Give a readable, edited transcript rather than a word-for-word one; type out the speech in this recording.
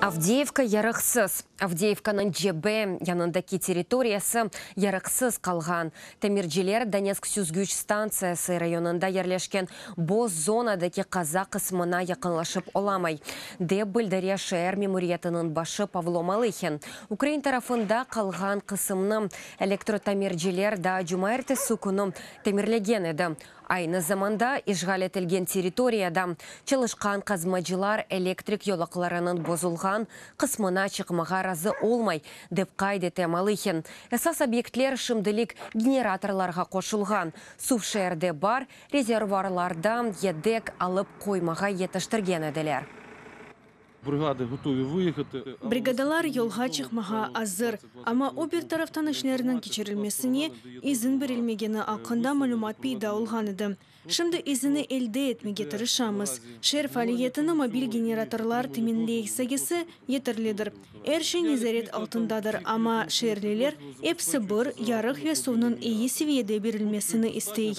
Avdeyevka yarıqsız. Avdeyevkanıñ cebe yanındaki territoriyası yarıqsız qalğan. Tamirciler Donetsk süzgüç stantsiyası rayonında yerleşken boz zonadaki qaza qısmına yaqınlaşıp olamay, dep bildire şeer memuriyetiniñ başı Pavlo Malıhin. Ukrain tarafında qalğan qısımnı elektrotamirciler daa cumaertesi künü tamirlegen edi. Aynı zamanda işğal etilgen territoriyada çalışqan qazmacılar elektrik yolaqlarınıñ bozulğan qısmına çıqmağa razı olmay, dep qayd ete Malıhin. Esas obyektler şimdilik generatorlarğa qoşulğan, suv şeerde bar, rezervuarlarda yedek alıp qoymağa yetiştirgen ediler. Brigadalar yolğa çıqmağa azır, amma o bir taraftan işlerniñ keçirilmesine izin berilmegeni aqqında malümat peyda olğan edi. Şimdi izinni elde etmege tırışamız. Şeer faaliyetini mobil generatorlar teminley, sayısı yeterlidir. Er şey nezaret altındadır, amma şeerliler episi bir yarıq ve suvnıñ eyi seviyede berilmesini istey.